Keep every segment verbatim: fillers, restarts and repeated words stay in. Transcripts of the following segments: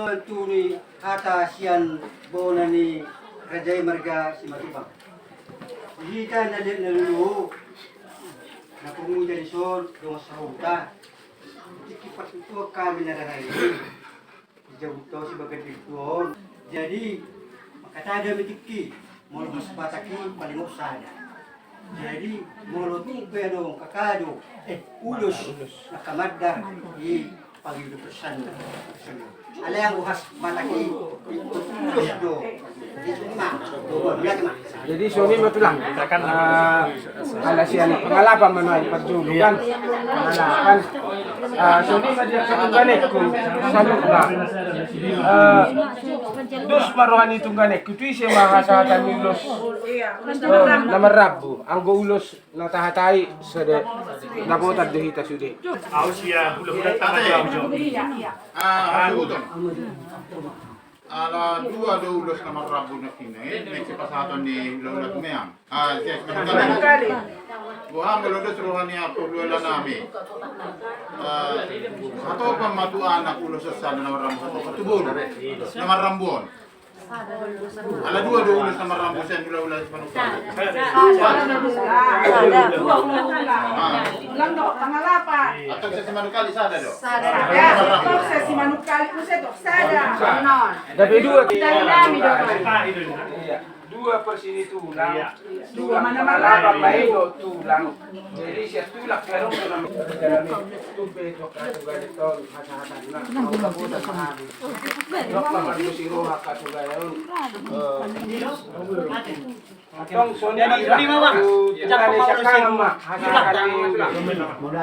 Tutu ni hata sian bona ni raja i marga Simatupang. Di hita na liat na lolo, na pungu jadi son dongan sahuta. Tingki partutuan hami na rara i. Dijabut au si bagan di tuon. Jadi mangkatai do hami tingki, molo hos Batak i paling hot sada. Jadi molo tung pe adong kakado, eh, ulos, na kamandar i, pangido persan. Alai anggo hos Batak i, ulos do. Jadi songon i ma tulang. Eh, ala sian pangalapan ma nuaeng parjolo kan. Pangalapan. Eh, songon i ma di angka tungganengku saluhutna. Eh, dos ma roha ni tungganengku, tu ise ma hasahatan ni ulos. Eh, na marrambu. Anggo ulos na tahatai sude, dapotan do hita sude. Au sia hulahula tama jauh. Ah, hasuhuton. Ala dua do ulos na marrambu nangkin i, naeng sipasahaton ni hulahula tu meang. Ah, yes, manungkali. Boha molo dos roha ni hulahula nami. Ah, hatopan ma tu anak ulos on sada na marrambu, hatopan tu boru na marrambu on. Ala dua do ulos na marrambu sian hulahula Simanungkalit. Sada. Dua hulahula. Ah. Ulang do, pangalapan. Antong sian Simanungkalit sada do. Sada. Ya, antong sian Simanungkalit muse do, sada. Gabe dua. Kita nami do. Iya. Dua persi ni tulang. Iya. Dua mana marrambu. Bapak bae do tulang. Jadi sian tulang kerong tu nama. Tumbe tu angka tungganengku on, hasahatan na. Dok pamarmusi roha angka tungganengku on. Antong songon i ma, Bang. Jangkau ma ulos i.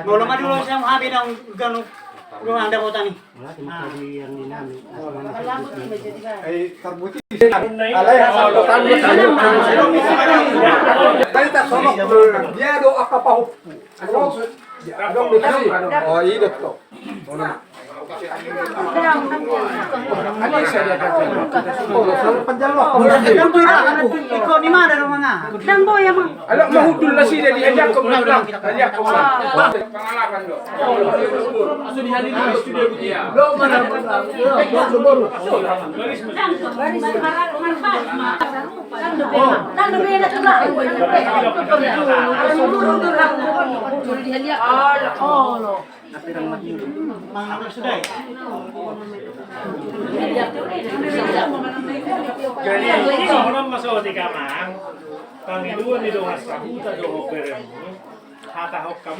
Molo ma di ulos i hami naung ganup roha dapotan i. Alai hasangkotan. Tadi tak sonok. Dia do angka pahompu. Oh, iya, betul. Iko ni ma da do manga. Dang boya ma. Alak mahudul nasida di ajakkom na ulang. Ajakkom na. Pangalapan do. Dang do beda tulang. Jadi songon on ma songon i, amang. Pangidoan ni dongan sahuta dohot beremmu. Hata hok hamu.